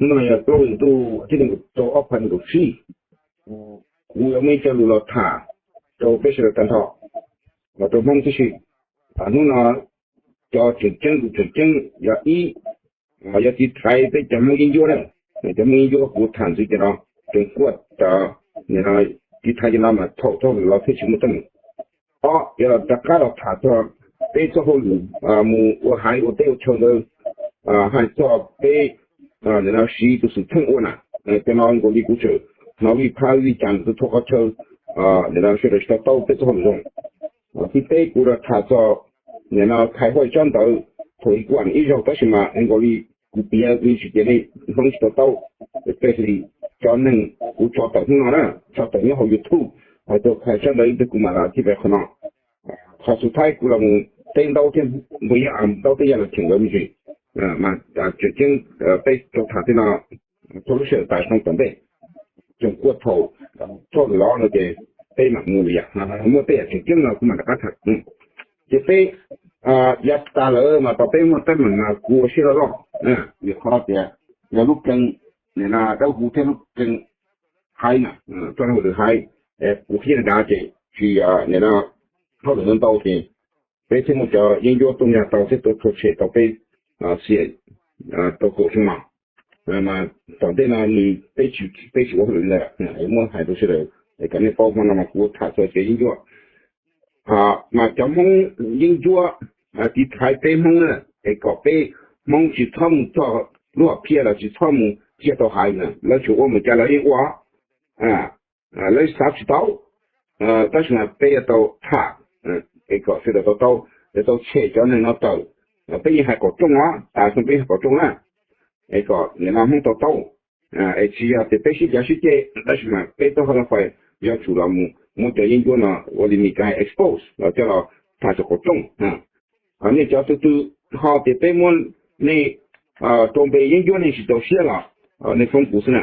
Hnub no yog plaub hlis ntuj, thib nees nkaum rau ob phav nees nkaum tsib. Kuv yuav muaj ib co lus los tham rau peb sawv daws tag nrho, los rau Hmoob tib si. Hnub no cov tseem ceeb, tus tseem ceeb yog ib, yog tiv thaiv peb cov Hmoob yeeb ncuab na. Cov Hmoob yeeb ncuab kuv tham ntxiv cov no, tseem kuaj cov, nim no tiv thaiv cov no mas thaum txoj hauj lwm los thiaj tsis muaj teeb meem. Ob, yog rov qab los tham txog peb txoj hauj lwm mus ua haiv ua teb ua chaw ntawd, hais txog peb nim no siv tus xwm txheej ua na. Cov no nkaus li kuv tseem hnov vij phab vij cas tus thua qhov chaw, nim no sawv daws tsis to taub peb txoj hauj lwm zoo. Thib peb kuv los tham txog nim no thaiv huaj tsob ntawd, thaum ub kuv ib zaug tab sis mas nkaus li kuv piav li tsis tias nej Hmoob tsis to taub, especially cov neeg kuv tso tawm hnub no na, tso tawm nyob hauv YouTube, hais txog thaiv tsob ntawd ib tug kuv mam los thiaj pem qhov no. Qhov xub thawj kuv los mus teb ntaub thiab npua yaj, ntaub thiab yaj los cheem nkawd me ntsis. Mas tseem ceeb peb rau tham tej no, txhua lub sij hawm tas xyoo tom ntej, tseem kuaj thaum txoj lus los no ces peb mam mus li yom, muaj tej yam tseem ceeb no kuv mam rov qab tham. Ces peb yav tas lawm mas tau peb muaj teeb meem mas kuv ua siab loj loj, vim qhov tias yog lub plees, nim no dawb huv thiab lub plees haiv na, txoj hauj lwm haiv, kuv qhib dav ces tsis, nim no hauj lwm ntau ntau ces peb thiaj muaj cov yeeb ncuab tuaj nkag tau thiab tuaj rhuav tshem tau peb xiam rau kaum xyoo no. Mas tom ntej no nws peb tsis, peb tsis ua hauj lwm li ntawd, muab hais rau sawv daws es kom nej paub. Hmo no mas kuv tham txog cov yeeb ncuab, mas cov Hmoob yeeb ncuab tiv thaiv peb Hmoob na, es kom peb Hmoob tsis txhob mus txog lub hom phiaj los tsis txhob mus cia tau haiv na, lawv tsuas ua mus cas lawv yeej ua, lawv xav tsis tau. Tab sis mas peb yuav tau tham es kom sawv daws to taub, yuav tau tshem cov neeg no tawm. Peb yeej hais qaum rooj os, tas xyoo peb yeej hais qaum rooj na, es kom nim no Hmoob to taub. Es tsis yog tias peb sib cav sib ceg, tab sis mas peb txoj hauj lwm fais yuav tsum los mus muab cov yeeb ncuab no ua li Mis Kas expose los coj los tham txog qaum rooj. Nej cov tw tw ho tias peb muab nej rau npe yeeb ncuab nej tsis txaus siab los nej foob kuv xwb na,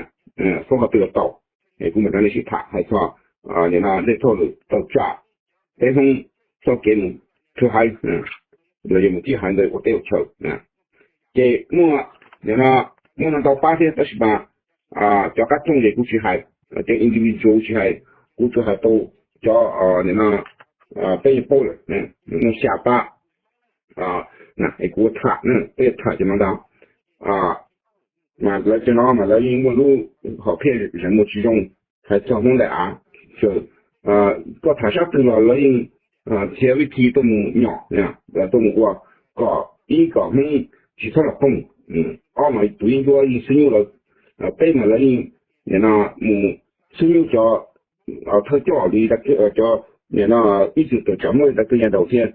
foob qhov twg los tau. Es kuv mam rau nej sib tham hais txog nim no nej txoj hauj lwm tau tsam peb Hmoob txoj kev mus rhuav haiv los yog mus cia haiv ntawd ua teb ua chaw. Ces muaj, nim no muaj no ntau pab thiab tab sis mas cov qab rooj ces kuv tsis hais, cov individual tsis hais, kuv tsuas hais tau cov nim no peb yeej paub lawm, muaj xya pab. Es kuv tham, peb tham cov no ntag. Mas lawv cov no mas lawv yeej muaj lub hom phiaj zeem muag tsis zoo hais txog Hmoob daim av. Koj tham sab twg los lawv yeej nrhiav vib thi tuaj mus nyom, tuaj mus ua kom, ib, kom Hmoob tsis txhob los phooj, ob, mas tus yeeb ncuab yeej xub nyuj lawv, peb mas lawv yeej nim no mus xub nyuj cov thawj coj li cov nim no ib txwm tawm tsam muaj dav kwj yaj daus thiab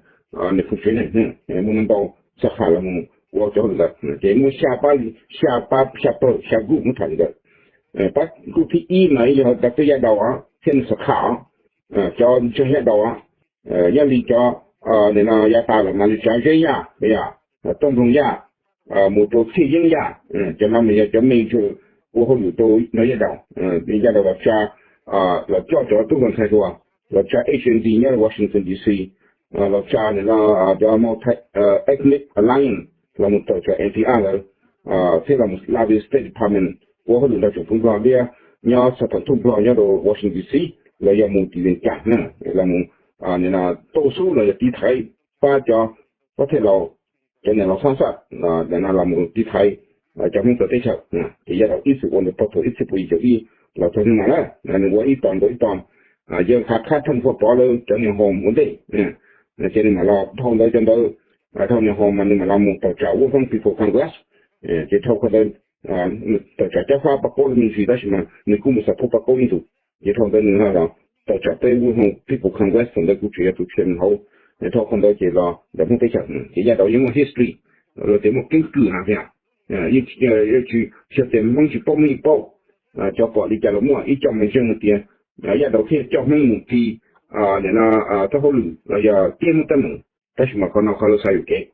nws foom tsev neeg, muaj ntau xab kham los mus ua cov hauj lwm ntawd. Ces muaj xya pab, xya pab xya pawg xya group muab tham li ntawd. Pab group thib ib mas yog dav kwj yaj daus thiab nws xab kham os, cov ntseeg yaj daus, yog li cov nim no yav tas lawm mas li Tsav Zeb Yaj, Tooj Nploog Yaj, mus rau Txhiaj Yeeb Yaj, cov no mas yog cov me ntseeg ua hauj lwm rau nrog yaj daus, yaj daus los tsa, los coj cov tub hluas ntxhais hluas, los tsa agency nyob Washington D C, los tsa nim no cov Multi Ethnic Alliance los mus tawm tsam N P R lawm, thiab los mus la li State Department ua hauj lwm nrog tsoom Hmoob Nplog liab nyob South Dakota Nplog nyob rau Washington D C, los yog mus tim Vias Cas na, los mus nim no tau xub los yog tiv thaiv pab cov pab thej laus, cov niam laus xab xaj, nim no los mus tiv thaiv cov Hmoob txawv teb chaws. Ces yaj daus ib txwm ua ntawd tau thaum ib txhiab puas yim caum ib los txog hnub no na, nws ua ib tog nkaus ib tog, yawg Kha Khab Thooj Phuaj Pov lawv cov niam hom ua ntej, ces nws mam los dhau ntawd cov ntawd, dhau niam hom mas nws mam los mus tawm tsam Wuj Hmoob People Congress, ces dhau qhov ntawd tawm tsam Cab Fab Pab Kaub los me ntsis tab sis mas nws kuj mus xav pub Pab Kaub ib ntus, ces dhau ntawd nws los tawm tsam peb Wuj Hmoob People Congress, thaum ntawd kuv tseem yog tus chairman hauv, dhau qhov ntawd ces los ntawm Hmoob teb chaws, ces yaj daus yeej muaj history, los tias muaj keeb kwm na, yeej tsis yog tias Hmoob tsis paub, Hmoob yeej paub. Cov pom li cas los muaj, ib co mas ntseeg tias yaj daus thiaj coj Hmoob mus ti nim no txoj hauj lwm los yog tiab Hmoob teeb meem, tab sis mas qhov no qhov lawv xav yuam kev.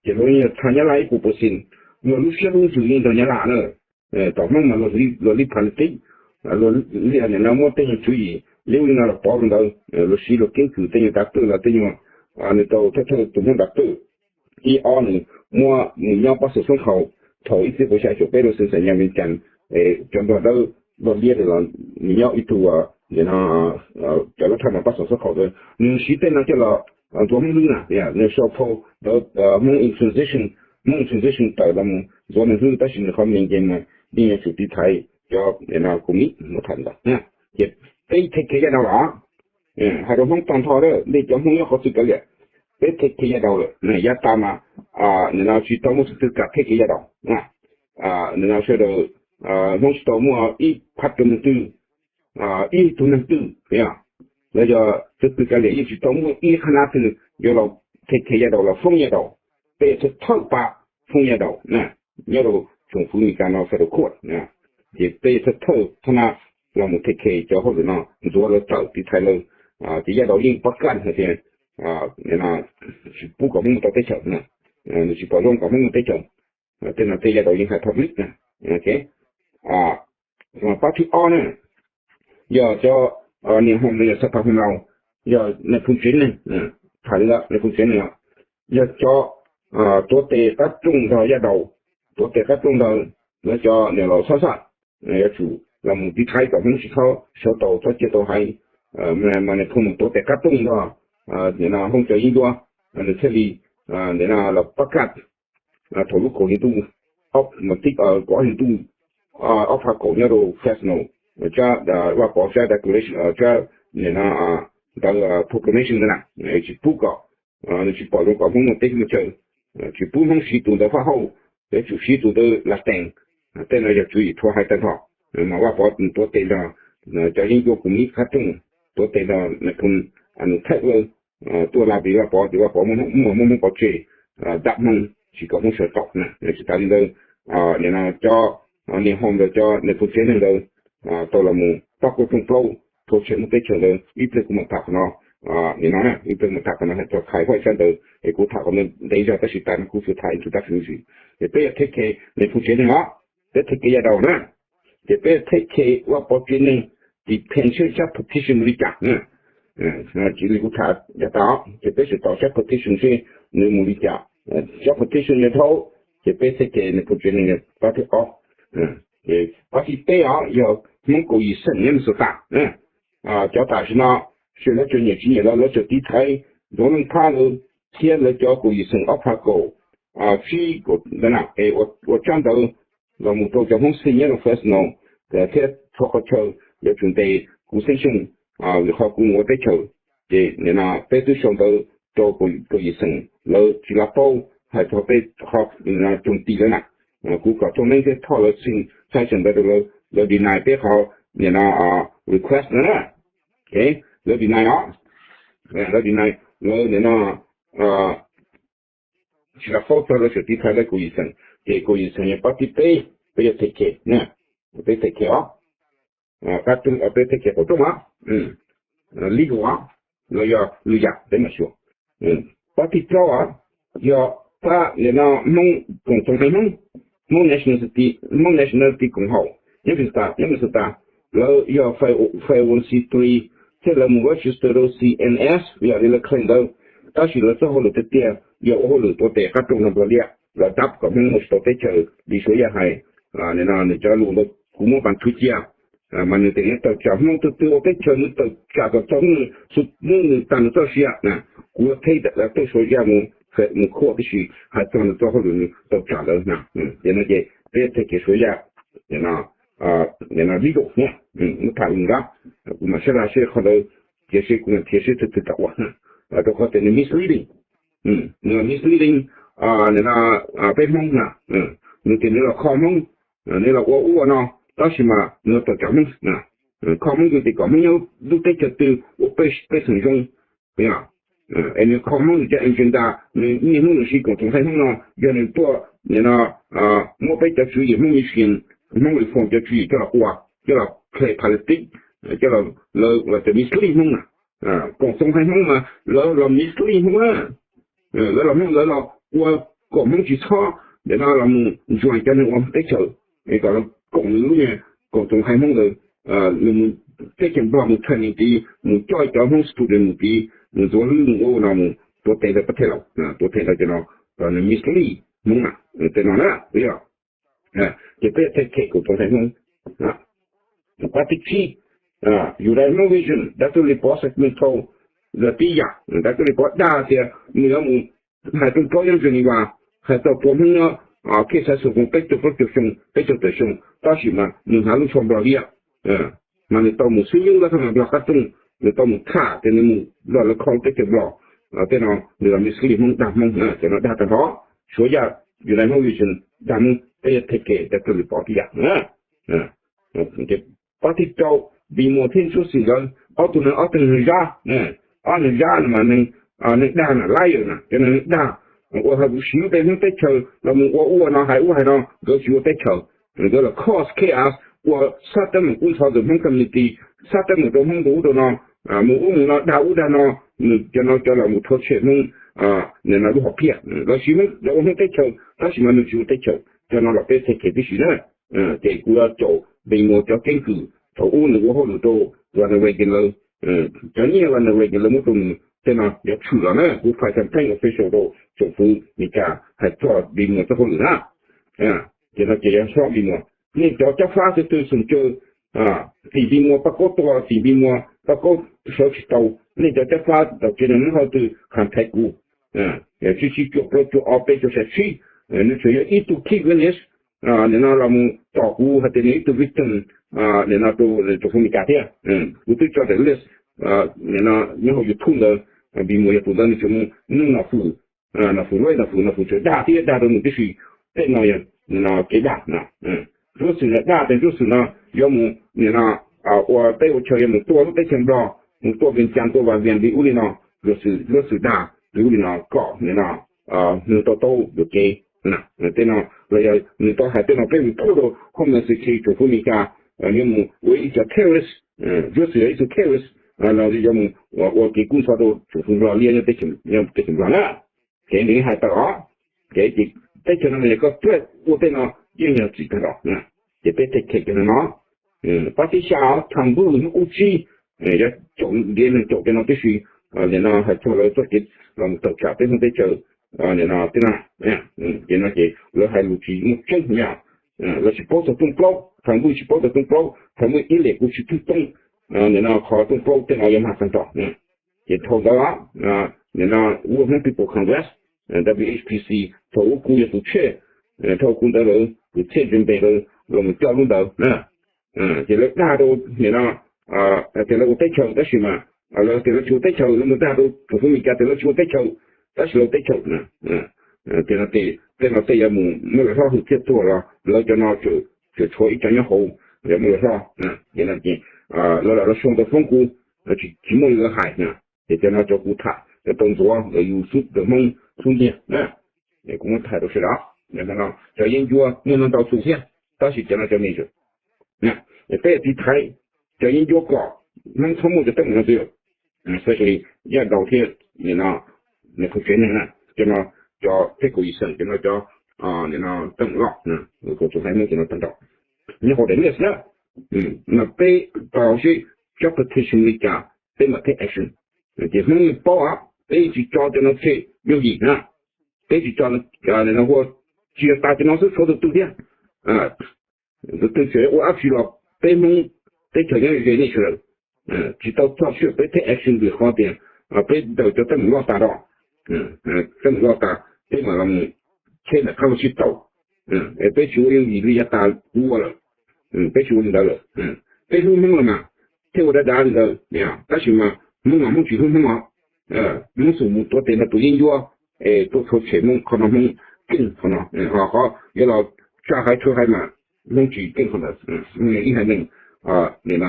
Ces luag yeej txhaj Nyab Laj ib puas percent, luag lub siab lub ntsws yeej nrog Nyab Laj na. Tom Hmoob mas luag li politics, luag li nim no muab tej nyuag tswv yim liab li no los pov rau ntawd, luag siv luag keeb kwm tej nyuag dav twj los tej nyuag, nws tau thawj thawj tus Hmoob dav twj. Ib ob nws muab nws nyob pab xwm xoob khaus, thaum ib txhiab pua xya caum peb rau xwb xeem Nyab Vias Cas, cov nplog dawb nplog liab los nws nyob ib tug, cov lub thaj mas pab xoom xab khaum, nws siv tej no coj los ntxuav Hmoob hlwb na, nws sau phau ntawd Hmoob in transition, Hmoob in transition tawm los mus ntxuav nws hlwb, tab sis nws qhov me nce mas yeej yuav tsum tiv thaiv cov kuv mib mus tham ntawd. Ces peb thej khiav yav daus los, hais rau Hmoob tag nrho lawm, nej cov Hmoob nyob qhov twg kav liam, peb thej khiav yav daus lawm, yav tas mas nim no tsis tau muaj tus twg kam thej khiav yav daus. Nim no sawv daws Hmoob tsis tau muaj ib phab rau neeg twg, ib tug neeg twg, yog lawv yog tus twg kav liam yeej tsis tau muaj ib qhab nab twg yuav los thej khiav yav daus los foob yav daus. Peb thawj thawj pa foob yav daus nyob rau tsoom fwv Meskas no federal court, ces peb thawj thawj qhab nab los mus thej khiav cov hauj lwm no, ntxuav lawv tawm tiv thaiv lawv, ces yav daus yeej pob kaj hais tias tsis pub kom Hmoob mus tau teb chaws, nws tsis pom zoo kom Hmoob mus teb chaws. Tej no tej yav daus yeej hais public na. Pab thib ob na, yog cov niam hom los yog xab pha hom laus, yog nais phoo tsev neeg, tham li ntawd nais phoo tsev neeg, yog cov tuav tes qab rooj nrog yav daus, tuav tes qab rooj nrog lawv cov niam laus xab xaj, yuav tsum los mus tiv thaiv kom Hmoob tsis txhob sawv tau txhob cia tau hais, mas nais phoo mus tuav tes qab rooj nrog nim no Hmoob cov yeeb ncuab, nws thiaj li nim no los pob kaj thaum lub kaum hli ntuj, mas tib kaum ob hli ntuj, ob phav kaum nyob rau Fresno, tsab Vaj Pov tsab declaration, tsab nim no ntawd proclamation ntawd na, tsis pub kom, nws tsis pom zoo kom Hmoob mus teb mus chaw, tsis pub Hmoob siv tus ntawd faj hauj, yuav tsum siv tus ntawd la tees. Tej no yog tswv yim rhuav hais tag nrho, mas Vaj Pov tuav tes nrog cov yeeb ncuab kuv mib qab rooj, tuav tes nrog nais phoo nws thaij lawv tuaj la vim Vaj Pov ces Vaj Pov muab Hmoob pov tseg, dab Hmoob tsis kom Hmoob sawv tau na. Tsis tas li ntawd, nim no cov niam hom ntawd cov nais phoo tsev neeg ntawd tau los mus pab kuaj rooj plaub rhuav tshem Hmoob teb chaws ntawd. Ib pliag kuv mam tham qhov no, nim no ib pliag mam tham qhov no hais txog Khais Huaj tsab ntawd es kuv tham qhov no ntev zog tab sis tas no kuv tsuas tham introduction xwb. Ces peb yog thej khiav nais phoo tsev neeg os, peb thej khiav yav daus na, ces peb thej khiav Vaj Pov tsev neeg depend seb tsab petition mus li cas. Cia li kuv tham yav tas, ces peb sib tau tsab petition seb nws mus li cas. Tsab petition yog dhau, ces peb thej khiav nais phoo tsev neeg yog pab thib ob. Ces pab thib peb os yog Hmoob kaum yim xeem nyob Minnesota. Cov tam sim no, seb lawv tseem nyiam tsis nyiam los lawv tseem tiv thaiv ntxuav leej phab ntawd, thiab lawv cov kaum yim xeem ob phav kaum tsib kaum ntawd na, es ua tsab ntawv los mus rau cov Hmoob xij nyob rau Fresno thiab txhua qhov chaw yuav tsum ntes kuv xeeb xyooj, vim qhov kuv mus ua teb chaws. Ces nim no peb twb sau ntawv rau kaum yim xeem, lawv tsis lav paub hais txog peb qhov cooj ti lawm na. Kuv kom Thoj Neeb thiab Thoj lawv xij thaij tseem ntawv rau lawv, lawv deny peb qhov nim no request na. Lawv deny os, lawv deny, lawv nim no tsis lav paub txog lawv tseem tiv thaiv lawv kaum yim xeem. Ces kaum yim xeem yog pab thib peb, peb yuav thej khiav, peb thej khiav os, peb thej khiav qaum rooj os, legal os, los yog lwm yam peb mam xyuas. Pab thib plaub os, yog pab nim no Hmoob koom txoos haiv Hmoob, Hmoob nationality, Hmoob nationality koom haum nyob Minnesota, nyob Minnesota, lawv yog five oh one c three, thiab lawv mus register rau C N S yog li lawv claim ntawd, tab sis lawv txoj hauj lwm tiag tiag yog ua hauj lwm tuav tes qab rooj nrog nplog liab los dab kom Hmoob mus tsis tau teb chaws li Suav Yaj hais. Nim no nws cov lus ntawd kuv muab pas thwv cia, mas nws tias nws tawm tsam Hmoob twg twg ua teb chaws nws tawm tsam kom txog hnub nws tag nws txoj sia na. Kuv yuav theb tej Suav Yaj mus, mus khuaj tib si hais txog nws txoj hauj lwm nws tawm tsam ntawd na. Ces no ces peb thej khiav Suav Yaj, nim no legal, muab tham lus nrab, kuv mam sab laj seb qhov ntawd, cia seb kuv mam qhia seb twg twg kam ua, rau qhov tias nws misleading, nws misleading nim no peb Hmoob na. Nws tias nws los kho Hmoob, nws los ua ub ua no, tab sis mas nws tawm tsam Hmoob na. Kho Hmoob nws tias kom Hmoob nyob lub teb chaws twg ua pej xeem zoo, es nws kho Hmoob nws cov agenda, nws niaj hnub nws siv koom txoos haiv Hmoob no, yog nws tuaj nim no muab peb cov tswv yim Hmoob Michigan, Hmoob Reform cov tswv yim coj los ua, coj los play politics, coj los, lawv los tias mislead Hmoob na. Koom txoos haiv Hmoob mas lawv los mislead Hmoob na. Lawv los Hmoob lawv los ua kom Hmoob tsis txhob nim no los mus join cov neeg ua teb chaws, es kom los koom nws lub niag koom txoos haiv Hmoob ntawd, nws mus teb chaws Nplog mus training tid, mus coj cov Hmoob student mus tid, mus ntxuav hlwb mus ua no mus tuav tes ntawd pab thej laus, tuav tes ntawd cov no, nws mislead Hmoob na, tej no na, yog Ces peb yuav take care kuv tus ntxhais Hmoob. Pab thib tsib, United Hmong Vision, Doctor Lis Pov Sacramento, los tib yam, Doctor Lis Pov dag tias nws yuav mus hais rau plaub yeeb Geneva, hais txog tua Hmoob nyob Kheej Xaiv Xus Koos peb caug plaub caug xyoo, peb caug tawm xyoo, tab sis mas nws hnav lub tsho Nplog liab, mas nws tau mus xib nyob lub thaj Nplog qab rooj, nws tau mus tham tias nws mus nrog lawv kho lub teb chaws Nplog. Tej no nws los nws xib li Hmoob dag Hmoob, cov no dag tag nrho. Suav yaj United Hmong Vision dag Hmoob, peb yuav take care Doctor Lis Pov tib yam. Pab thib rau, Npis Muas thiab Ntsuab Xwm nkawd ob tug neeg ob tug neeg zab, ob neeg zab no mas neeg dag na, liar na, cov neeg dag, ua rau kuv siv lub teb Hmoob teb chaws los mus ua ua no hais ua hais no, nkawd tsis ua teb chaws, nkawd los cause chaos, ua sab teeb meem kub ntxhov ntawm Hmoob community, sab teeb meem rau Hmoob rau ub rau no, mus ub mus no dag ub dag no, nws cov no cov los mus rhuav tshem Hmoob, nim no lub hom phiaj, los siv Hmoob los ua Hmoob teb chaws tab sis mas nws tsis ua teb chaws, cov no los peb take care tib si na. Ces kuv yuav caum Npis Muas cov keeb kwm thaum ub nws ua hauj lwm rau Ronald Reagan lawv, cov nyiaj Ronald Reagan lawv muab rau nws tej no yuav tshwm los na, kuv file complaint official rau tsoom fwv Meskas hais txog Npis Muas txoj hauj lwm na. Ces no ces yog xob Npis Muas, nej cov cab fab xwb twg xeem caw tim Npis Muas pab kaub tua, tim Npis Muas pab kaub sawv tsis tau, nej cov cab fab tau kev no nws ho twg contact kuv, tsib tsib cuaj plaub cuaj ob peb cuaj xya tsib, nws tseem yog ib tug key witness, nim no los mus tom kuv hais tias nws ib tug victim, nim no rau tsoom fwv Meskas thiab. Kuv twb tso daim list nim no nyob hauv YouTube ntawd, Npis Muas yog tus ntawd nws tseem mus nug Nom Fwm, Nom Fwm, Nom Fwm, Nom Fwm tseem dag thiab dag rau nws tib si. Tej no yog nim no kev dag. Ntsuab Xwm no dag tias Ntsuab Xwm no yuav mus nim no ua teb ua chaw, yuav mus tua lub teb chaws Nplog, mus tua Vias Cas, tua Vas Vias li ub li no, Ntsuab Xwm, Ntsuab Xwm dag li ub li no kom nim no nws tau taub yuam kev. Tej no los yog nws tau hais tej no peb report rau Homeland Security tsoom fwv Meskas, yuav mus ua ib cov terrorist, Ntsuab Xwm yog ib tug terrorist, los yuav mus ua kev kub ntxhov rau tsoom fwv Nplog liab nyob teb chaws Nplog na. Ces nws hais tawm os, ces teb chaws no yog koj tuaj ua tej no yeej yog txim tag nrho. Ces peb take care cov no no. Pab thib xya, Tham Npwj Hnub Qub Tsib, yuav caum ntiav neeg caum cov no tib si, nim no hais txog lawv txoj kev los mus tawm tsam peb Hmoob teb chaws, nim no tej no, ces no ces lawv hais lus tsis muaj tseeb yom. Lawv tsis paub txog rooj plaub, Tham Npwj tsis paub txog rooj plaub, Tham Npwj ib lem kuv tsis twg toob, nim no qhov rooj plaub tej no yuav mag tag nrho. Ces dhau ntawd, nim no World Hmong People Congress, W H P C, thaum ub kuv yog tus chair, thaum kuv ntawd lawv tus chair James Bay lawv los mus coj lub ntawd. Ces lawv dag rau nim no tias lawv ua teb chaws tab sis mas lawv tias lawv tsis ua teb chaws, lawv mus dag rau tsoom fwv Meskas tias lawv tsis ua teb chaws tab sis lawv ua teb chaws. Ces no ces tej no tej yuav mus muab lawv hlob hwm thiaj tuag los lawv cov no tseem tshuav ib co nyob hauv yuav muab lawv hlob. Ces no ces lawv lam los sau ntawv foob kuv, tsis muaj li lawv hais. Ces cov no cov kuv tham cov tau ntxuav ntawm yus xub ntawm Hmoob xub ntiag. Kuv muab tham rau sawv daws, cov yeeb ncuab muaj ntau tus thiab, tab sis cov no cov me ntsis. Peb tiv thaiv cov yeeb ncuab kom Hmoob txhob muaj cov teeb meem no xwb, especially Yaj Daus thiab nim no nws tus tsev neeg na, cov no cov thib kaum yim xeem, cov no cov teeb meem loj, kuv tsuas hais Hmoob cov no tag nrho. Nyob hauv daim list na, no peb tau sib cov petition li cas peb mam take action. Ces Hmoob yeej paub, peb tsis tso cov no tseg yooj yim na. Peb tsis tso, ua tsis yog tas cov no xwb, tshuav tus twg thiab, tus twg tseem ua dab tsi los peb Hmoob teb chaws nyob ze nej sawv daws. Tsis tau txog sij hawm peb take action vim qhov tias peb daws cov teeb meem loj tas rau, teeb meem loj tas peb mam los mus cheb ntawm qab los sib tau. Peb tsis ua yooj yim li yav tas kuv ua lawm, peb tsis ua li ntawd lawm. Peb hlub Hmoob los mas thiaj ua dav dav li ntawd, tab sis mas Hmoob mas Hmoob tsis hlub Hmoob os. Hmoob xum mus tuav tes nrog tus yeeb ncuab es tuaj rhuav tshem Hmoob, qhov no Hmoob keej qhov no, ho qhov yuav los tsa haiv tshuav haiv mas Hmoob tsis keej qhov ntawd. Hmoob yog ib haiv neeg, nim no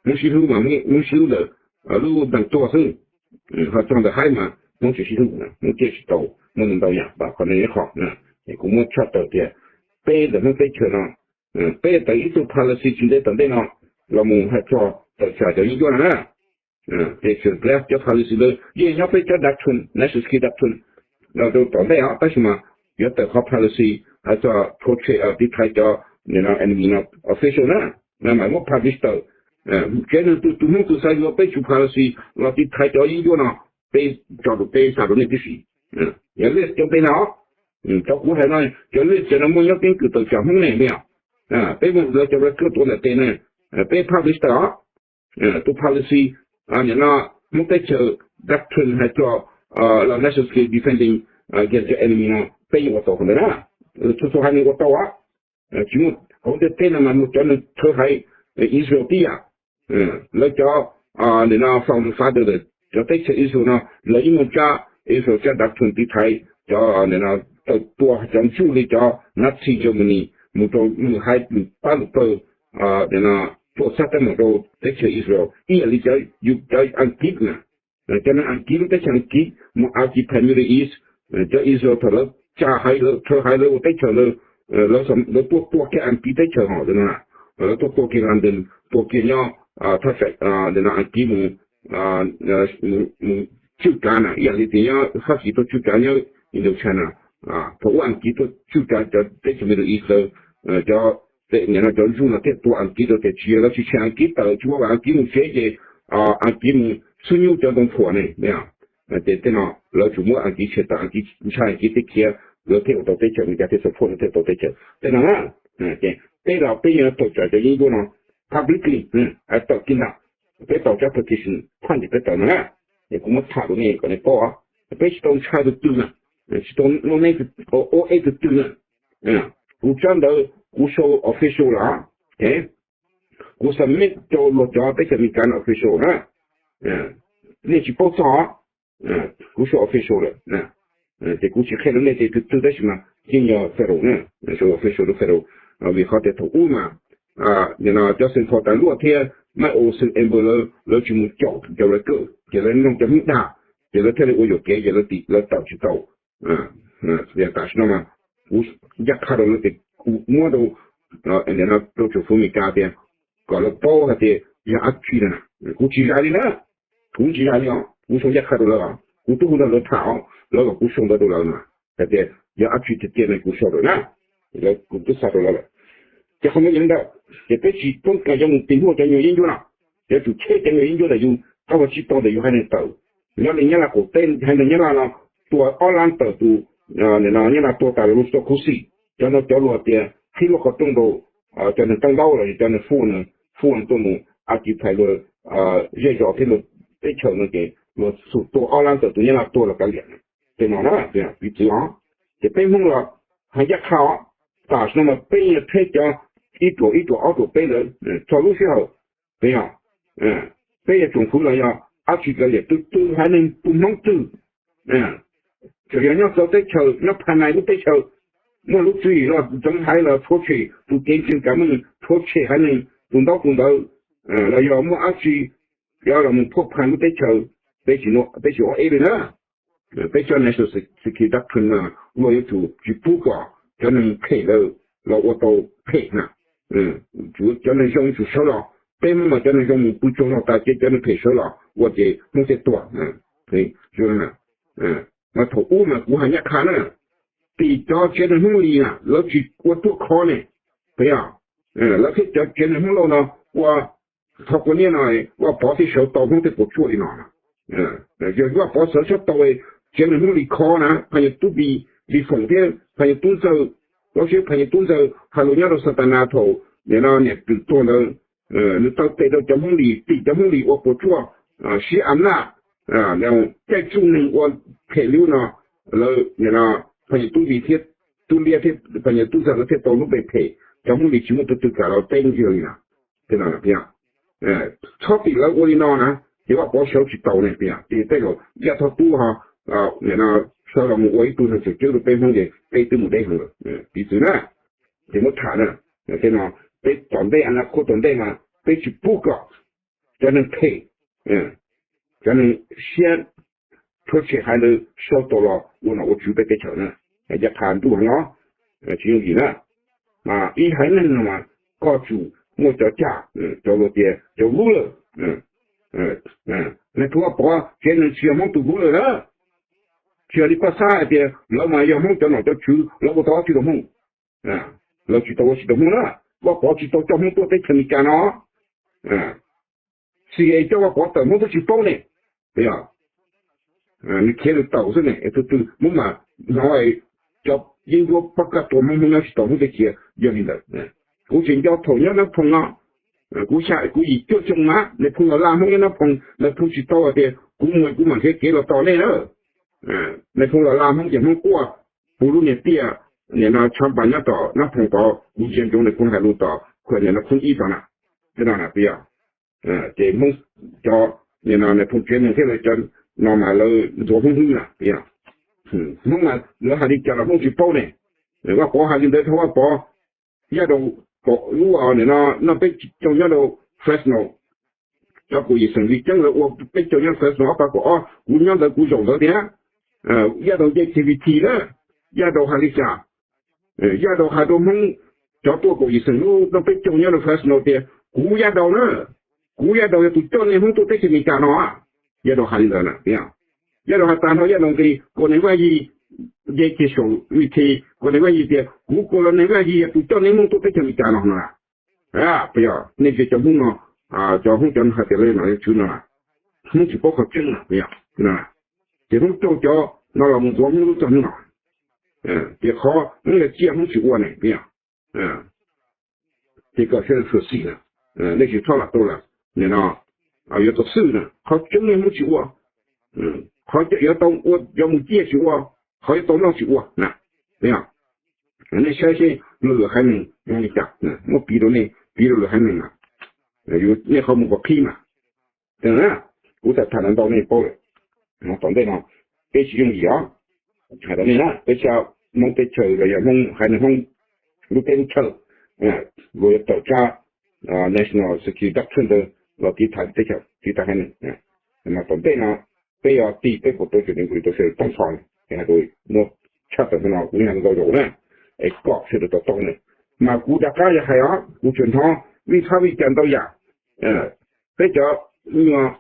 Hmoob sib hlub mas Hmoob sib hlub ntawm lub ntees tuag xwb, ho txog ntawm haiv mas Hmoob tsis sib hlub, Hmoob ciaj tsis tau, muaj ntau yam, qhov no ib qho. Kuv muab tshaj tawm tias peb ntawm Hmoob teb chaws no, peb tawm ib tug policy tsis ntev tom ntej no los mus hais txog tawm tsam cov yeeb ncuab no na. Ces tseem lab cov policy ntawd yeej nyob peb cov doctrine, national security doctrine los rau tom ntej os, tab sis mas yuav tawm qhov policy hais txog rhuav tshem tiv thaiv cov enemy no official na, mas muab publish tawm. Tsev neeg tus tus Hmoob tus xav yuav peb tsum policy los tiv thaiv cov yeeb ncuab no, peb tso rau peb xa rau nej tib si. Yog list cov npe no os, Cov kuv hais no, cov lej cov no muaj nyob keeb kwm tawm tsam Hmoob ne, peb muaj lawv cov record tuaj ntawm tes ne, peb publish tawm os. Tus policy, nim no Hmoob teb chaws doctrine hais txog los national security defending against the enemy no peb yuav ua tau qhov ntawd na. Txhua txhua haiv neeg ua tau os. Tsis muaj hauv ntiaj teb no mas muaj cov neeg thawj haiv Israel tib yam. Lawv cov nim no founding father cov teb chaws Israel no lawv yeej muaj tsab Israel tsab doctrine tiv thaiv cov tawm tua cov ntsuj li cov Nazi Germany mus rau lwm haiv lwm pab lwm pawg, nim no tuaj txhab teeb meem rau teb chaws Israel ib yam li cov yus cov Askiv na. Cov neeg Askiv lub teb chaws Askiv mus occupy Middle East, cov Israel thaum lawv tsa haiv lawv thawj haiv lawv ua teb chaws ntawd, lawv tuaj tua kiag Askiv teb chaws hos no, lawv tuaj tua kiag London, tua kiag nyob thaj tsam Askiv mus tswj kav na, ib yam li tias nyob Fab Kis tuaj tswj kav nyob Indochina. Thaum ub Askiv tuaj tswj kav cov teb chaws Middle East ntawd, cov nim no cov ntsuj no thiaj tua Askiv rau tias tsis yog lawv tsis tshem Askiv tawm tsis muab Askiv mus tsev ces Askiv mus xub nyub cov ntoo phuam ne. Ces tej no lawv tsuas muab Askiv tshem tawm, Askiv ntshai Askiv thiaj khiav, lawv thiaj ua tau teb chaws, Meskas thiaj support lawv thiaj tau teb chaws tej no na. Ces peb los peb yog tawm tsam cov yeeb ncuab no publicly, tawm kiag ntag, peb tau tsab petition phaj ces peb tawm no na. Es kuv muab tham rau nej kom nej paub, peb tsis tau ntshai tus twg na, tsis tau lub neb ua eb tus twg na. Kuv tsab ntawd kuv show official lawm, kuv submit rau luag cov teb chaws Amelikas official na. Nej tsis paub txog, kuv show official lawm. Ces kuv tsis qhia rau nej tias tus twg tab sis mas yeej yog federal na, show official rau federal, vim qhov tias thaum ub mas nim no cov xeem Phos Tas Luaj thiab Maiv Os Xeem Emperor lawv tsis mus caum cov record ces lawv mloog cov Hmoob dag, ces lawv thiaj li ua yuam kev ces lawv tawm tsis tau. Tam sim no mas kuv ncaj qha rau lawv tias kuv muab rau, rau tsoom fwv Amelikas tias kom lawv paub hais tias yog dab tsi na. Kuv tsis zais li na, kuv tsis zais li os, kuv sau ncaj qha rau lawv, kuv twb hu nrog lawv tham os, lawv kom kuv sau ntawv rau lawv mas hais tias yog dab tsi tiag tiag ne kuv sau lawm na. Kuv twb xa rau lawv lawm. Ces qhov no yog li ntawd, ces peb tsis toob kas yuav mus tis npuaj cov nyuag yeeb ncuab no, yuav tsum cheb cov nyuag yeeb ncuab ntawm yus, qab ua tsis tau ntawm yus haiv neeg tawm. Nyob li Nyab Laj qaum teb haiv neeg Nyab Laj no tua ob lab tawm tus, nim no Nyab Laj tua tas los lub xov khuv xim, cov no cov luag tias qhib lub qhov rooj rau cov neeg teej ntaub los yog cov neeg fuj, fuj tuaj mus occupy luag zej zos thiab luag teb chaws no ces luag xum tua ob lab tawm tus Nyab Laj tuag los kav liam. Tej no na, piv txwv os, ces peb Hmoob los hais ncaj qha os, tam sim no mas peb yeej theb cov ib ruam ib ruam ob ruam peb ntawd txog lub sij hawm, yog peb yog tsoom fwv los yog dab tsi kav liam, tus twg haiv neeg tus Hmoob twg, txawm yog nyob txawv teb chaws, nyob phaj nais lub teb chaws, muaj lub tswv yim los ntxeev haiv los rhuav tshem tus kev ntseeg kam meej, rhuav tshem haiv neeg tus ntaub tus ntawv, los yog muaj dab tsi los mus phuaj phaj lub teb chaws, peb tsis ua eb li na. Peb cov national security doctrine no luag yuav tsum tsis pub kom cov neeg phem ntawd los ua tau phem na. Cov neeg zoo yuav tsum sawv los, peb Hmoob mas cov neeg zoo mus pw tsaug zog tas ces cov neeg phem sawv los ua ces Hmoob thiaj tuag. Mas thaum ub mas kuv hais ncaj qha na, tim cov tsev neeg Hmoob Lis na lawv tsis ua ruaj khov ne, puas yog? Lawv thiaj cov tsev neeg Hmoob Lauj no ua, thaum kua niab no Vaj Pov thiaj sawv tau Hmoob thiaj puas tsuaj li no. Yog Vaj Pov sawv tsis tau, tsev neeg Hmoob Lis khov na, Phas Nyas Tub Npis, Npis Foom thiab Phas Nyas Tub Ntxawg, lub siab Phas Nyas Tub Ntxawg hais lus nyob rau Xas Tas Nas thaum nim no niam Twm tuag ntawd, nws taw tes rau cov Hmoob Lis, tim cov Hmoob Lis ua puas tsuaj, siab a naj, caij tsuj neeg ua phem li ub no, lawv nim no Phas Nyas Tub Npis thiab Tub Liab thiab Phas Nyas Tub Ntxawg lawv thiaj tau lub npe phem, cov Hmoob Lis tsis muaj tus twg kam los teb ntxiag li na. Txhob tim lawv ua li no na, ces Vaj Pov sawv tsis tau ne, ces tej zaum Yaj Thoj Tub ho nim no sawv los mus ua ib tug neeg tseem ceeb rau peb Hmoob ces peb twb mus deb heev lawm. Piv txwv na, ces muab tham na, tej no peb tom ntej, a na khuab tom ntej mas peb tsis pub kom cov neeg phem, cov neeg siab rhuav tshem haiv ntawd sau tau los ua nom ua tswv peb teb chaws na. Ncaj qha ntuj heev os, tsis yooj yim na. Ib haiv neeg no mas koj tsum muaj cov caj, cov luag tias cov ruler. Leej twg Vaj Pov tsev neeg tsis yog Hmoob tus ruler na. Tsis yog li koj xav hais tias lawv mas yog Hmoob cov nom cov tswv, lawv ua tau dab tsi rau Hmoob? Lawv tsis tau ua tsis rau Hmoob na. Vaj Pov tsis tau coj Hmoob tuaj teb chaws Amelikas no. CIA coj Vaj Pov tawm Hmoob twb tsis paub ne. Nws khiav nws tawm xwb ne, tus twg Hmoob mas hnov cov yeeb ncuab pob kaj tua Hmoob, Hmoob nyob tsis tau, Hmoob teb chaws yog li ntawd. Kuv tseem nco thaum nyob Nab Phoo no, kuv xya kuv yim cuaj xyoo na, nais phoo Los Laj Hmoob nyob Nab Phoo, nais phoo tsis tau hais tias kuv mus kuv mam nrhiav kev los tos nej na. Nais phoo Los Laj Hmoob ces Hmoob quaj puv lub niag tiaj, nim no tshav npas nyob tom Nab Phoo tod, kuv ntsia ntsoov nais phoo hais lus tom khuam nim no khoob ib tod na, no na pia. Ces Hmoob cov nim no nais phoo tsev neeg thiab lawv cov no mas lawv ntxuav Hmoob hlwb na pia. Hmoob mas lawv hais li cas los Hmoob tsis paub ne. Vaj Pov hais li ntawd thaum Vaj Pov, Yaj Daus, lub nim no noj peb caug nyob rau Fresno, cov kaum yim xeem li ceeb lawv ua peb caug nyob Fresno ob phav kaum ob, kuv nyob ntawd kuv zaum ntawd tias, Yaj Daus nce T V T na, Yaj Daus hais li cas? Yaj Daus hais rau Hmoob cov tuaj kaum yim xeem lub noj peb caug nyob rau Fresno tias kuv Yaj Daus na, kuv Yaj Daus yog tus coj nej Hmoob tuaj teb chaws Amelikas no. Yaj Daus hais li ntawd na. Yaj Daus hais tas no Yaj Daus nqis kom Nais Vaj Yig nce kiag saum V T, kom Nais Vaj Yig tias kuv kom los Nais Vaj Yig yog tus coj nej Hmoob tuaj teb chaws Amelikas no no. Puas yog nej ntsia cov Hmoob no, cov Hmoob cov no hais tias lawv yog nom yog tswv no, Hmoob tsis paub qhov tseeb no. Ces Hmoob coj cov no los mus ntxuav Hmoob lub txoj hnub no, ces qhov Hmoob yog tsiaj Hmoob tsis ua ne. Ces kom sawv daws xyuam xim na, nej tsis txhob lam tau lawm, nim no yuav tau xwb na, qhov tseeb nej Hmoob tsis ua, qhov yuav tau ua yuav mus ciaj tsis ua, qhov yuav tau noj tsis ua na. Nej saib seb luag lwm haiv neeg zoo li cas, muab piv rau nej, piv rau lwm haiv neeg na, nej qhov mus kom qhib mas. Kuv tham tham ntau nej paub lawm, tom ntej no peb tsis yooj yim os. Hais rau nej na, peb tsa Hmoob teb chaws los yog Hmoob haiv neeg Hmoob lub teb lub chaw, luag yuav tawm tsab National Security Doctrine ntawd los tiv thaiv teb chaws tiv thaiv haiv neeg. Mas tom ntej no peb yuav tig peb puas tau cov neeg ua li tau sawv daws toob hlo, es hais rau muab tshaj tawm no kuv yeej hais ntau zaus na, es kom sawv daws to taub ne. Mas kuv rov qab yog hais os, kuv tseem hnov vij thab vij cas ntau yam. Peb cov nyuag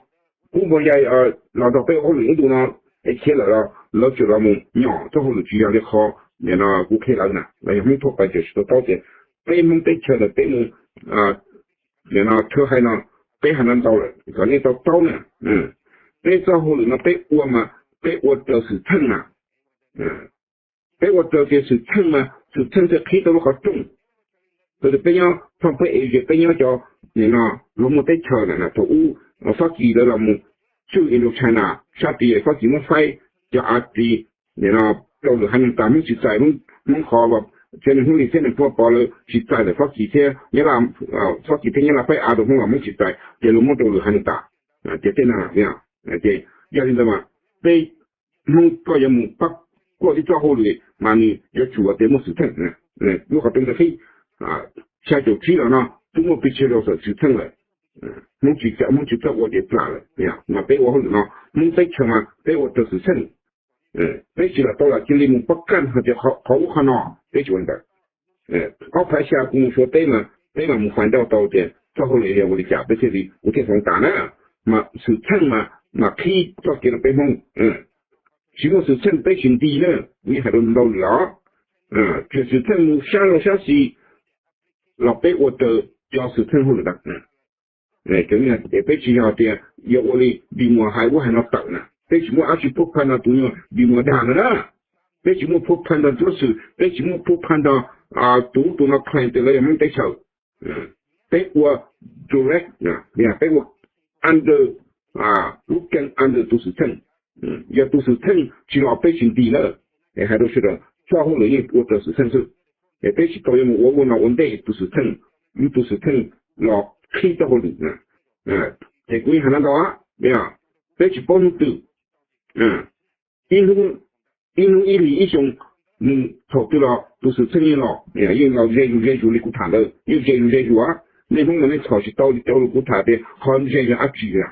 kub npog yai los nrog peb ua hauj lwm ib ntus no, es khiav lawm los lawv tseem los mus nyom txoj hauj lwm tsis yog li qhov nim no kuv qhia lawv na, los yog Hmoob thuaj pais tseem tsis to taub tias peb Hmoob teb chaws ntawm peb mus nim no tshwj hais no, peb hais no ntau lawm kom nej to taub na. Peb txoj hauj lwm no peb ua mas peb ua raws xwm txheej na. Peb ua raws tias xwm txheej mas xwm txheej thiaj qhib tau lub qhov rooj. Thaum twg peb nyob thooj peb es peb nyob cov nim no luag muaj teb chaws na, thaum ub Fab Kis lawv los mus tswj Indochina sab tid, Fab Kis muab faib cov av ris nim no rau lwm haiv neeg tas, Hmoob tsis txais, Hmoob qhov uas tsev neeg Hmoob Lis thiab neeg Hmoob Pov lawv tsis txais ntawm Fab Kis thiab Nyab Laj, Fab Kis thiab Nyab Laj faib av rau Hmoob los Hmoob tsis txais ces luag muab rau lwm haiv neeg tas. Ces tej no ces yog li ntawd mas peb Hmoob koj yuav mus pab kuaj tib txoj hauj lwm mas nws yuav tsum tias muaj xwm txheej. Lub qhov rooj ntawd qhib, xya caum tsib los no twb muaj pes tsawg rau xwm txheej lawm. Hmoob tsis txawj, Hmoob tsis txawj ua ces plam lawm. Mas peb ua hauj lwm no Hmoob teb chaws mas peb ua raws xwm txheej. Peb tsis lam tau lam cia li mus pab kaj hais tias qhov ub qhov no, peb tsis ua li ntawd. Ob phav xya kuv mus Suav teb mas peb mam mus fais ntau tau tias txoj hauj lwm yog ua li cas peb thiaj li, kuv thiaj hloov tas na. Mas xwm txheej mas mam qhib txoj kev rau peb Hmoob. Tsis muaj xwm txheej peb tsis nti na, kuv yeej hais rau ntau lawm os. Tsis xwm txheej mus sab laug sab xis los peb ua raws cov xwm txheej hauj lwm ntawd. Cov no ces peb tsis yog tias yuav ua li Bi Muas hais ub hais no tawm na, peb tsis muaj dab tsi phuab phaj nrog tus nyuag Bi Muas dag no na. Peb tsis muaj phuab phaj nrog Nruab Xwm, peb tsis muaj phuab phaj nrog tus ub tus no claim tias lawv yog Hmoob teb chaws. Peb ua direct, peb ua under, lub keeb under tus xwm txheej. Yog tus xwm txheej tsis los peb tsis nti lawm. Es hais rau sawv daws txoj hauj lwm yeej ua raws xwm txheej xwb. Es peb tsis tau yuav mus ua ua no ua ntej tus xwm txheej, yog tus xwm txheej los qhib txoj hauj lwm. Ces kuv yeej hais no ntau, peb tsis paub hnub twg, ib hnub ib hlis ib xyoo, nws thaum twg los tus xwm txheej yeej los, yeej los ze zus ze zus li kuv tham ntawd, yeej ze zus ze zus. Nej Hmoob mas nej txhom tsis tau li cov lus kuv tham tias qhov ze yog dab tsi na.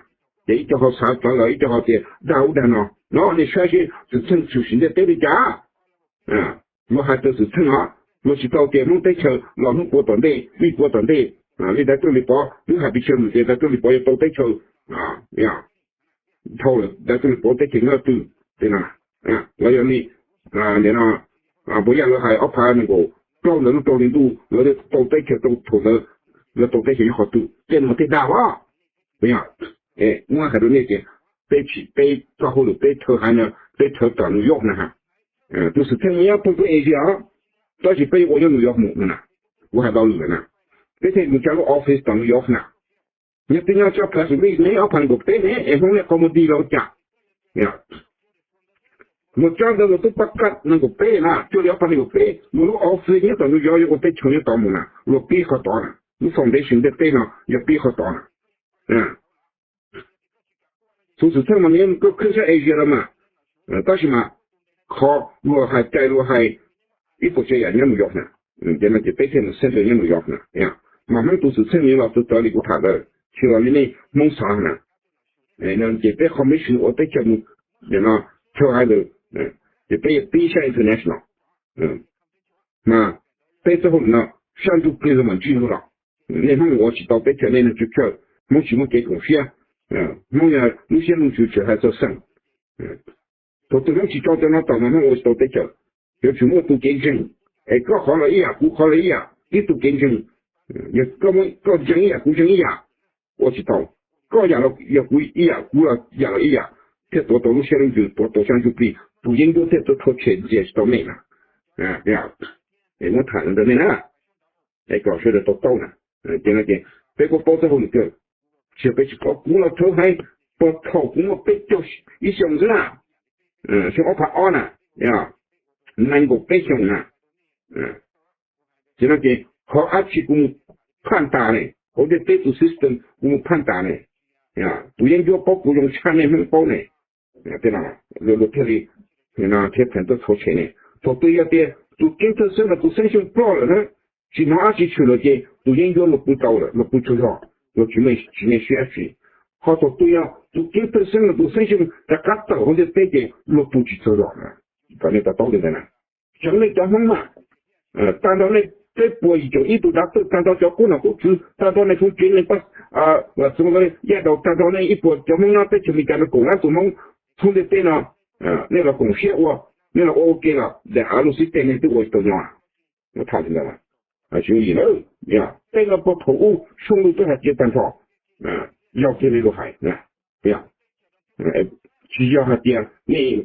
Ces ib co ho xav txawv lawm, ib co ho tias dag ub dag no. No nej saib seb xwm txheej tshwm sim ntiaj teb li cas. Luag hais raws xwm txheej os, luag tsis tau tias Hmoob teb chaws los hnub puav tom ntej, vij puav tom ntej. Li Dais Tooj Lis Pov twb hais pes tsawg lus tias Dais Tooj Lis Pov yuav tau teb chaws dhau lawm, Dais Tooj Lis Pov teb chaws nyob twg, los yog li no, puas yog lawv hais ob phav nees nkaum plaub ntawd lub rau hli ntuj lawv tau teb chaws rau thaum ntawd, lawv tau teb chaws nyob qhov twg, tej no thiaj dag os. Muab hais rau nej tias peb tsis, peb txoj hauj lwm peb chaw hais no peb chaw tom New York na ha. Tus xwm txheej nyob pheej peb Asia os, tab sis peb yuav ua nyob New York mus no na. Kuv hais tau lawm na, peb thiaj mus tsa lub office tom New York na. Nyob twb nyob tsob plav xus lij ne ob phav nees nkaum peb ne es Hmoob nej qhov muag dig los ua cas? Luag tsob ntawd luag twb pab kaj nees nkaum peb na, cuaj li ob phav nees nkaum peb luag lub office nyob tom New York yuav ua teb chaws nyob tod mus na, luag pib qhov tod na, lub foundation ntiaj teb no yog pib qhov tod na. Tus xwm txheej mas nws koj khwb sab Asia los mas, tab sis mas qhov luag hais cai luag hais ib puas tsav yam nyob New York na, ces no ces peb thiaj mus center nyob New York na. Mas Hmoob tus xwm txheej nws los txawv txawv li kuv tham ntawd, tsis los li nej Hmoob xav na. Ces peb commission ua teb chaws mus, no, chaw hais lawm, ces peb yuav pib sab international. Mas peb txoj hauj lwm no sab ntsuj plig los mam ntsib Hmoob los. Nej Hmoob ua tsis tau teb chaws nej neeg tswv chaw, Hmoob tsis muaj kev koom siab, Hmoob yog lub siab lub ntsws tseem hais txog xeem. Thaum twg Hmoob tsis tso cov no tawm mas Hmoob ua tsis tau teb chaws. Yuav tsum muaj tus kev ntseeg, es koj qhov los ib yam kuv qhov los ib yam, ib tug kev ntseeg. Yog koj ntseeg ib yam kuv ntseeg ib yam, ua tsis tau. Koj yam yog kuv ib yam, kuv yam los ib yam, thiaj tuav tau lub siab lub ntsws, tuav tau sab ntsuj plig, tus yeeb ncuab thiaj tuav rhuav tshem ntxias tsis tau nej na. Es muab tham ntawd nej na, es kom sawv daws tau taub na. Ces no ces peb kuj paub txoj hauj lwm kawg, tsis yog peb tsis paub, kuv los rhawv haiv puag thaum kuv muaj peb caug ib xyoos xwb na, xyoo ob phav ob na, nees nkaum peb xyoos na. Ces no ces qhov dab tsi kuv mus phaj tas ne, hauv ntiaj teb tus system kuv mus phaj tas ne, tus yeeb ncuab paub kuv zoo tshaj nej Hmoob paub ne. Tej no luag thiaj li thiab pheem tuaj txhawj tshem ne. Thaum twg yog tias tus keeb thawj xeeb los tus xeeb xyooj ploj lawm na, tsis hnov dab tsi tshwm lawm ces tus yeeb ncuab luag pw tau lawm, luag pw tsaug zog, luag tsis me, tsis me siab dab tsi. Ho thaum twg yog tus keeb thawj xeeb los tus xeeb xyooj rov qab tawm hauv ntiaj teb ces luag pw tsis tsaug zog na. Kom nej to taub li ntawd na. Tseev nej cov Hmoob mas, tag nrho nej peb puas yim caum ib tug dav twj, tag nrho cov qub nom qub tswv, tag nrho nej phooj ywg, nej pab, txhua yaj daus, tag nrho nej ib puas cov Hmoob nyob teb chaws Amelikas no, kaum lab tus Hmoob thoob ntiaj teb no, nej los koom siab ua, nej los ua ua ke los daim av lub xib teg nej twb ua tsis tau nyo. Tham li ntawd, tsis yooj yim lawm. Tej no puag thaum ub Xyooj Luj twb hais tias tag nrho, yog kiag li luag hais. Tsis yog hais tias nej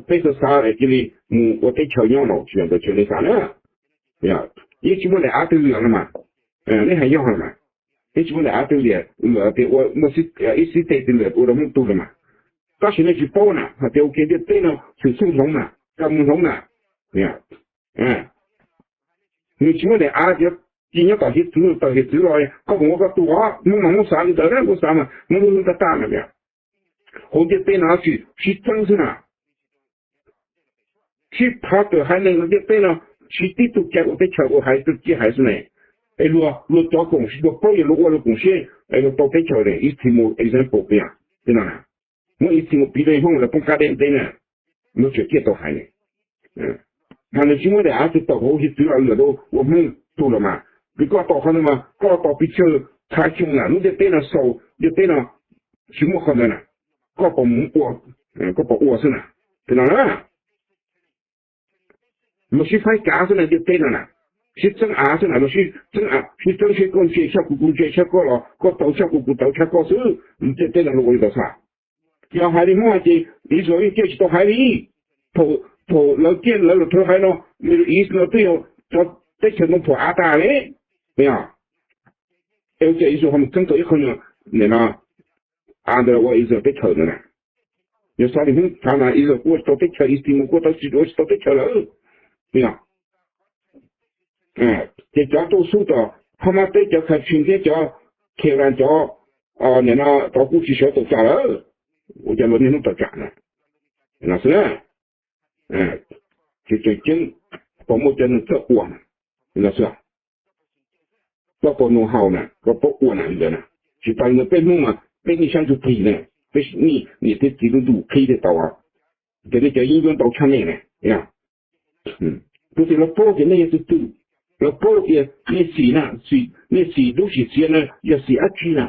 peb xav xav es cia li mus ua teb chaws nyob no, tsis yog ntawd, tsis yog nej xav na. Yeej tsis muaj daim av twg liam no mas, nej hais yog no mas, yeej tsis muaj daim av twg liam, liam tias ua muaj ib xib teg twg liam ua rau Hmoob tu los mas. Tab sis nej tsis paub na hais tias ua ke ntiaj teb no xwm txheej hloov na, kab moos hloov na. Nws tsis muaj daim av tias cia nyob tom hiav txwv, tawm hiav txwv los koj mus ua koj tu os, Hmoob mas Hmoob xav li ntawd, Hmoob xav mas Hmoob lub hlwb tag tag na. Hauv ntiaj teb no tsis, sib txeeb xwb na. Sib phav kawm haiv neeg hauv ntiaj teb no, tsis tib tug cai ua teb chaws ua haiv, tug ciaj haiv xwb ne. Es luag, luag cov koom, luag paub yog luag ua luag koom siab es luag tau teb chaws ne. Ib txhia mus example pia, tej no, muab ib txhia mus piv rau Hmoob lawv poob qab deb ntev na, luag tseem ciaj tau haiv ne. Mas nws tsis muaj daim av twg tawm hauv hiav txwv los liam rau ua Hmoob tu los mas, vim koj tos qhov ntawd mas koj tos pes tsawg txha xyoo na, lub ntiaj teb no xaus, ntiaj teb no tsis muaj qhov ntawd na, koj pom mus ua, koj pom ua xwb na. Tej no na, luag sib faib kav xwb na, ntiaj teb no na, sib txeeb av xwb na, luag sib txeeb, sib txeeb, sib koj ntse tshaj kuv, kuv ntse tshaj koj los koj tau tshaj kuv, kuv tau tshaj koj xwb, ntiaj teb no luag ua li ntawd xwb. Yog hais li Hmoob hais ces Israel yeej ciaj tsis tau haiv li. Thaum, thaum lawv ciaj lawv los rhawv haiv no, Middle East no twb yog cov teb chaws ntoo phuam av tag li. Es ua cas Israel ho mus txeeb tau ib qho nyuag nim no av ntawd ua Israel teb chaws ntawd na? Yog xav li Hmoob xav mas Israel kuj ua tsis tau teb chaws, Israel kuj tau ua tsis tau teb chaws lawm. Ces cov tuaj xub tom Hamas teb, cov Khav Tsij thiab cov Iran cov nim no tod kuj tsis sawv tawm tsam lawm. Ua cas luag niaj hnub tawm tsam na? Xwb na, tseem ceeb, pom muaj cov neeg txawj ua no xwb. Koj pom nus haus na, koj paub ua na li ntawd na. Tsis tas li ntawd peb Hmoob mas peb niaj sab ntsuj plig na, peb niaj niam thiab txiv lub ntuj qhib thiaj tau. Ces nej cov yeeb ncuab ntau tshaj nej na. Kuv tias lawv paub tias nej yog tus twg, lawv paub tias nej xim na, nej xim lub sim txiav na yog xim dab tsi na.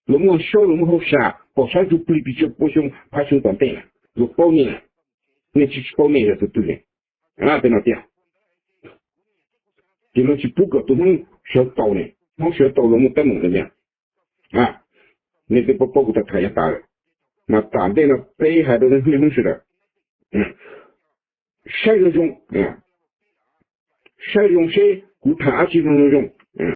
Lawv muaj saub, lawv muaj hauj sam, pom sab ntsuj plig pes tsawg pua xyoo phav xyoo tom ntej na, lawv paub nej na. Nej tsis, tsis paub nej yog tus twg li. Tej no tiag. Ces luag tsis pub kom tus Hmoob sawv tau ne, Hmoob sawv tau luag muaj teeb meem li tiag. Nej twb paub, paub kuv tau tham yav tas lawm, mas tom ntej no peb hais rau nej Hmoob sawv daws. saib zoo zoo, saib zoo seb kuv tham dab tsi zoo zoo zoo.